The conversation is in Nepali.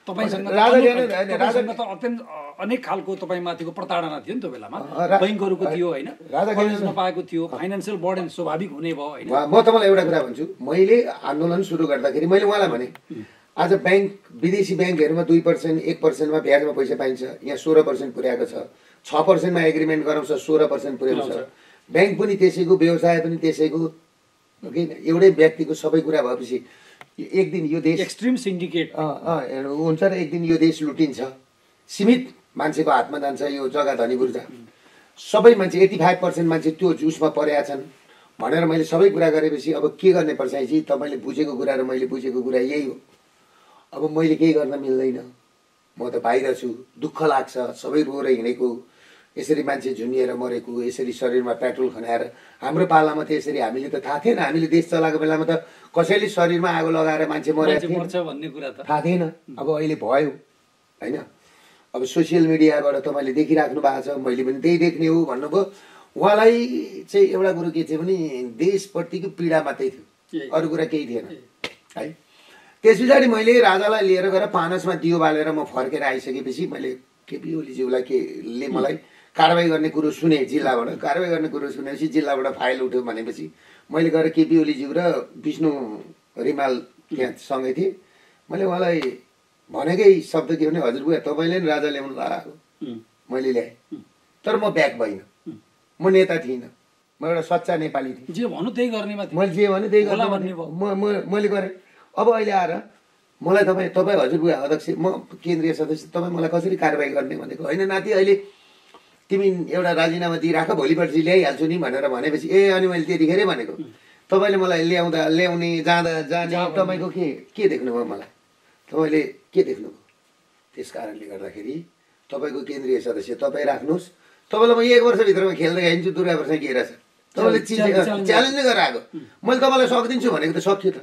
तपाईसँग राजा ज्ञान राजासँग त अत्यन्त अनेक खालको तपाईमाथिको प्रताडना थियो नि त्यो बेलामा बैंकहरूको थियो हैन कलेज नपाएको थियो फाइनान्शियल बर्डन स्वाभाविक हुने भयो हैन म तपाईँलाई एउटा कुरा भन्छु मैले आन्दोलन सुरु गर्दाखेरि मैले उहाँलाई भने आज ब्याङ्क विदेशी ब्याङ्कहरूमा 2% 1%मा ब्याजमा पैसा पाइन्छ यहाँ 16% पुर्याएको छ 6%मा एग्रिमेन्ट गराउँछ 16% पुर्याउँछ ब्याङ्क पनि त्यसैको व्यवसाय पनि त्यसैको एउटै व्यक्तिको सबै कुरा भएपछि एक दिन यो देश एक्सट्रिम सिन्डिकेट हुन्छ र एक दिन यो देश लुटिन्छ सीमित मान्छेको हातमा जान्छ यो जग्गा धनीबुर्जा सबै मान्छे 85% मान्छे त्यो उसमा परेका छन् भनेर मैले सबै कुरा गरेपछि अब के गर्ने पर्छ तपाईँले बुझेको कुरा र मैले बुझेको कुरा यही हो अब मैले केही गर्न मिल्दैन म त बाहिर छु दुःख लाग्छ सबै रोएर हिँडेको यसरी मान्छे झुनिएर मरेको यसरी शरीरमा पेट्रोल खनाएर हाम्रो पालामा त यसरी हामीले त थाहा थिएन हामीले देश चलाएको बेलामा त कसैले शरीरमा आगो लगाएर मान्छे मर्छ भन्ने कुरा त थाहा थिएन अब अहिले भयो हैन अब सोसियल मिडियाबाट तपाईँले देखिराख्नु भएको छ मैले पनि त्यही देख्ने हो भन्नुभयो उहाँलाई चाहिँ एउटा कुरो के थियो भने देशप्रतिको पीडा मात्रै थियो अरू कुरा केही थिएन है त्यस पछाडि मैले राजालाई लिएर गएर पानसमा दियो बालेर म फर्केर आइसकेपछि मैले केपी ओलीज्यूलाई ले मलाई कारबाही गर्ने कुरो सुने जिल्लाबाट कारबाही गर्ने कुरो सुनेपछि जिल्लाबाट फाइल उठ्यो भनेपछि मैले गएर केपी ओलीज्यू र विष्णु रिमाल त्यहाँ सँगै थिएँ मैले उहाँलाई भनेकै शब्द के भने हजुरबुवा तपाईँले नि राजा ल्याउनु लगाएको मैले ल्याएँ तर म ब्याक भइनँ म नेता थिइनँ म एउटा सच्चा नेपाली थिएँ जे भन्नु त्यही गर्नेमा थिएँ मैले जे भने त्यही गर्ने मैले गरेँ अब अहिले आएर मलाई तपाईँ हजुरबुवा अध्यक्ष म केन्द्रीय सदस्य तपाईँ मलाई कसरी कारबाही गर्ने भनेको होइन नाति अहिले तिमी एउटा राजीनामा दिइराख भोलिपर्सि ल्याइहाल्छु नि भनेर भनेपछि अनि मैले त्यतिखेरै भनेको तपाईँले मलाई ल्याउने जाँदा जाने तपाईँको के देख्नुभयो मलाई तपाईँले के देख्नुभयो त्यस कारणले गर्दाखेरि तपाईँको केन्द्रीय सदस्य तपाईँ राख्नुहोस् तपाईँलाई म 1 वर्षभित्रमा खेल्दै गइन्छु दुर्गा प्रसाद के रहेछ तपाईँले च्यालेन्ज नै गरेर आएको मैले तपाईँलाई सक्दिन्छु भनेको त सक्यो त